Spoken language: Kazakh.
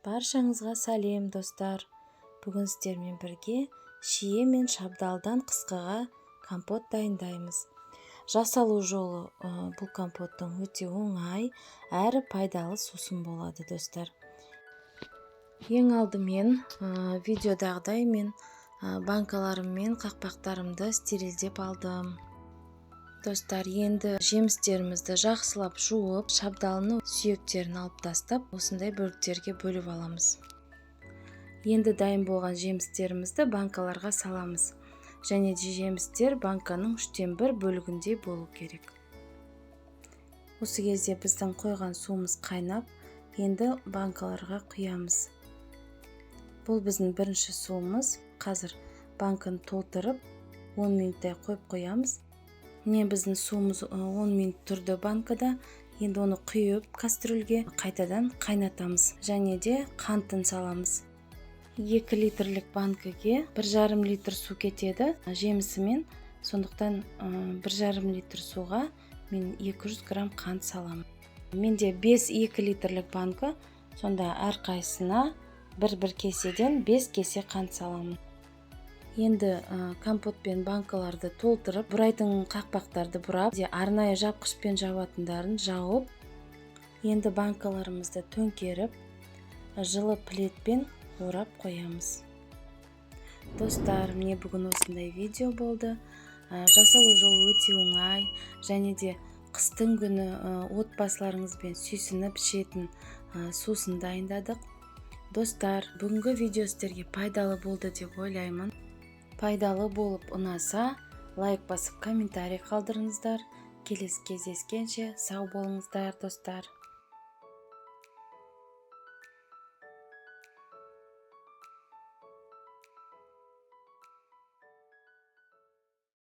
Баршаңызға сәлем, достар! Бүгін сіздермен бірге шие мен шабдалдан қысқыға компот дайындаймыз. Жасалу жолы бұл компоттың өте оңай әрі пайдалы сусын болады, достар. Ең алдымен видеодағыдай мен банкаларым мен қақпақтарымды стерилдеп алдым. Достар, енді жемістерімізді жақсылап жуып, шабдалының сүйектерін алып тастап, осындай бөліктерге бөліп аламыз. Енді дайын болған жемістерімізді банкаларға саламыз және де жемістер банканың 1/3 бөлігіндей болу керек. Осы кезде біздің қойған суымыз қайнап, енді банкаларға құямыз. Бұл біздің бірінші суымыз. Қазір банканы толтырып, 10 минуттай қойып қоямыз. Міне, біздің суымыз 10 минут тұрды банкада. Енді оны құйып, кастрюльге қайтадан қайнатамыз және де қантын саламыз. 2 литрлік банкіге 1,5 литр су кетеді жемісімен, сондықтан 1,5 литр суға мен 200 грамм қант саламын. Менде 5 2 литрлік банкі, сонда әрқайсысына бір-бір кеседен 5 кесе қант саламын. Енді компотпен банкаларды толтырып, бұрайтын қақпақтарды бұрап, де арнайы жапқышпен жабатындарын жауып, енді банкаларымызды төңкеріп, жылы пледпен орап қоямыз. Достар, міне, бүгін осындай видео болды. Жасалу жолы өте оңай және де қыстың күні отбасыларыңызбен сүйсініп ішетін сусын дайындадық. Достар, бүгінгі видео сіздерге пайдалы болды деп ойлаймын. Пайдалы болып ұнаса, лайк басып, комментарий қалдырыңыздар. Келесі кездескенше сау болыңыздар, достар!